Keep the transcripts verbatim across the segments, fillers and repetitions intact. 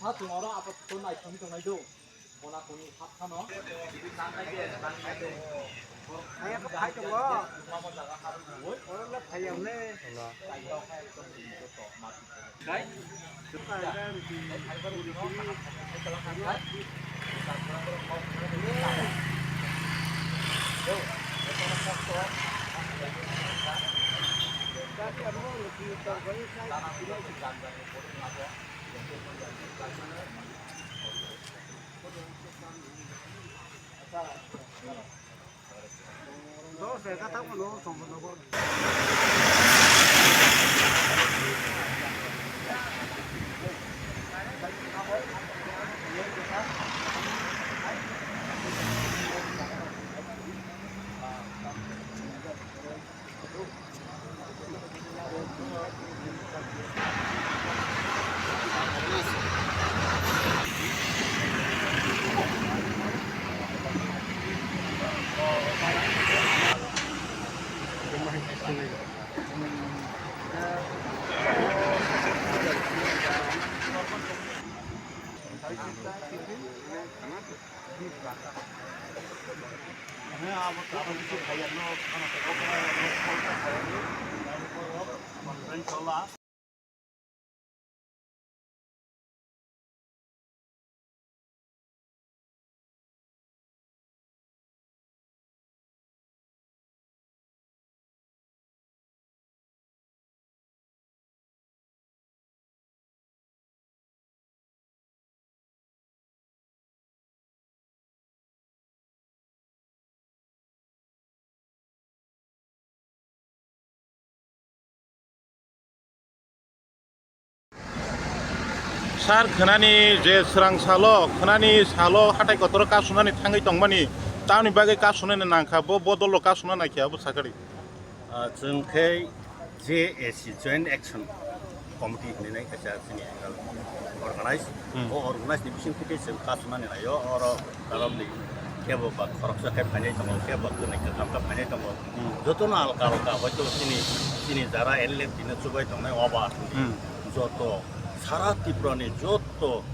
Ha, tongo oro apato naithok tongnai do. Kona koni hapkhano. Hai tongo. Oro le phaiya le. Sir, khwnani je swrang salo, khwnani salo hatai kotoro kasunani thangwi tongmani, tamni bagwi kasunani nangkha, bo bodolo kasuna naikha, abo sakari. Ah, chwng khe J A C, Joint Action Committee hinwi nai kaisa chini organize. Hmm. O organize ni bising khe chwng kasunani naio, oro karon ni kebo ba khoroksa khe phainai tongo, kebo kwnwi kwtham khe phainai tongo. Hmm. Jotono alka alka hoito chini, chini jara L F D no chubai tongnai oba. Hmm. Joto sara Tripura ni joto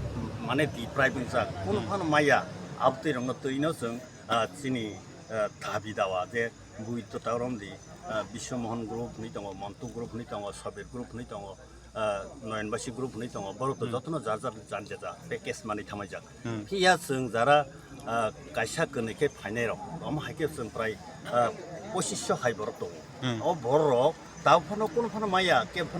mane deprive wngjak, kunu Hmm. phano maya, abtwi rokno twino chwng, ah, chini, ah, dabi dawa je bui to ta romdi, ah, Biswa Mohan group hinwi tongo, Montu group hinwi tongo, Sabir group hinwi tongo, ah, Noyonbasi group hinwi tongo, borok to Hmm. jotono jar jar jan jaja package manwi thamaijak. Hmm. Phiya chwng jara, ah, kaisa kwnwi khe phainai rok, omo hai khe chwng prai, ah, pochisho hai borok tongo. Hmm. O borok rok ta phano kunu phano maya, kebo phano